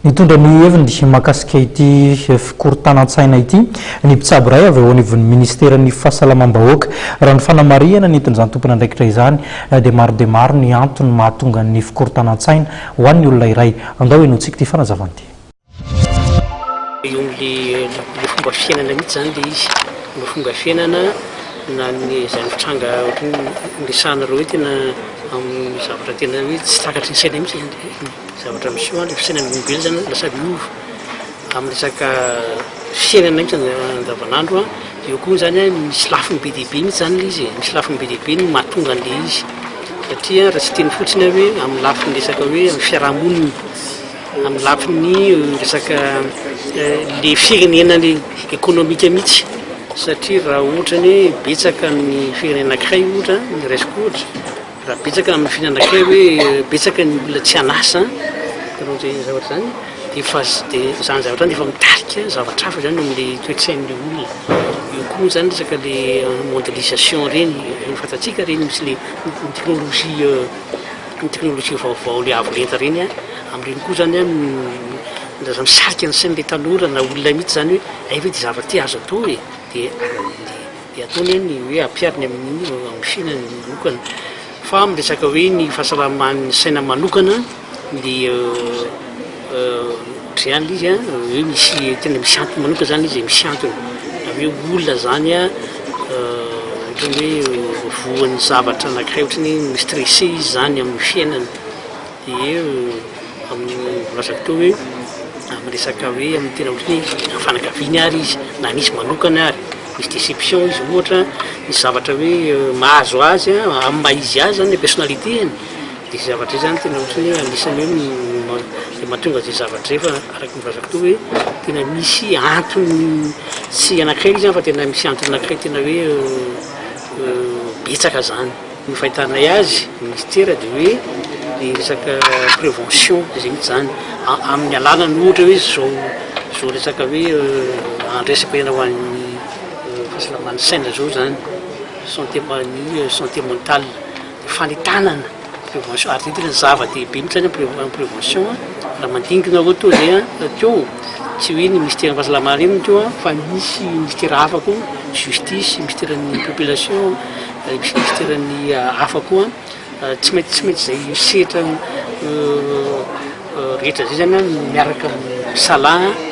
Nitondra ny heviny mahakasika ity fikorontanan-tsaina ity ny mpitsabo iray avy ao anivon'ny minisiteran'ny Fahasalamam-bahoaka. Raha ny fanamarihana nentin'izany tompon'andraikitra izany dia maro dia maro ny antony mahatonga ny fikorontanan-tsaina ho an'ny olona iray. Andao henointsika ity fanazavana ity. Eo amin'ilay fomba fiainana mihitsy izany ilay izy, ny fomba fiainana na ny izany tranga ohatran'ny resahanareo hoe tena amin'ny zavatra tena hoe tsy takatry ny saina mihitsy izany. Zavatra miseho an, le fisainan'ny olombelona zany lasa miova amin'ny resaka fiainana mihitsy andavanandro an, eo koa zany an misy lafiny be dia be mihitsy zany le izy e, misy lafiny be dia be ny mahatonga an'le izy satria raha tsy teny fotsiny aho hoe amin'ny lafiny resaka hoe amin'ny fiarahamonina, amin'ny lafiny resaka le firenena le ekonomika mihitsy satria raha ohatra ny hoe betsaka ny firenena anankiray ohatra, raisiko ohatra. Raha betsaka amin'ny fihinana kay hoe betsaka ny olona tsy an'asa hitanao izay zavatra izany dia efa dia izany zavatra izany dia efa mitarika zavatra hafa izany eo amin'ilay toe-tsain'ilay olona. Eo koa moa izany resaka le mondialisation ireny, fantatsika ireny misy le ny teknolojia ny teknolojia vaovao le avo lenta ireny an, amin'ireny koa izany an lasa misarika ny sain'ilay tanora na olona mihitsy izany hoe hay ve ity zavatra ity azo atao e, dia dia ataony ny hoe ampihariny amin'ny amin'ny fiainany manokana. Fa amin'ny resaka hoe ny fahasalaman'ny saina manokana ny ohatr'izay ihany ilay izy an, hoe misy tena misy antony manokana izany ilay izy e, misy antony. Na hoe olona izany an, ohatran'ny hoe voan'ny zavatra anankiray ohatran'ny hoe mi-stressé izy izany amin'ny fiainany. Dia amin'ny voalazako teo hoe amin'ny resaka hoe amin'ny tena ohatran'ny hoe fianakaviany ary izy na nisy manokana ary, misy déception izy ohatra, misy zavatra hoe mahazo azy an, amin'ny maha izy azy zany le personnalité-ny, dia izay zavatra izay zany tena ohatran'ny hoe anisan'ny hoe dia mahatonga izay zavatra izay fa araka ny voalazako teo hoe tena misy antony tsy anankiray izy an fa tena misy antony anankiray tena hoe betsaka zany. Ny fahitanay azy, ny ministera dia hoe ny resaka prévention izay mihitsy izany, amin'ny alalany ohatra hoe izao izao resaka hoe andraisam-piainana ho an'ny fahasalaman'ny saina izao izany, santé ny santé mentale, fanentanana, prévention, ary izay tena zava-dehibe mihitsy izany amin'ny prévention, raha mandinika nareo teo izay an, teo tsy hoe ny ministeran'ny fahasalamana ireny no teo an, fa misy ministera hafa koa, justice, ministeran'ny population. Misy ministeran'ny hafa koa, tsy maintsy tsy maintsy izay sehatra rehetra izay zany an miaraka misalahy.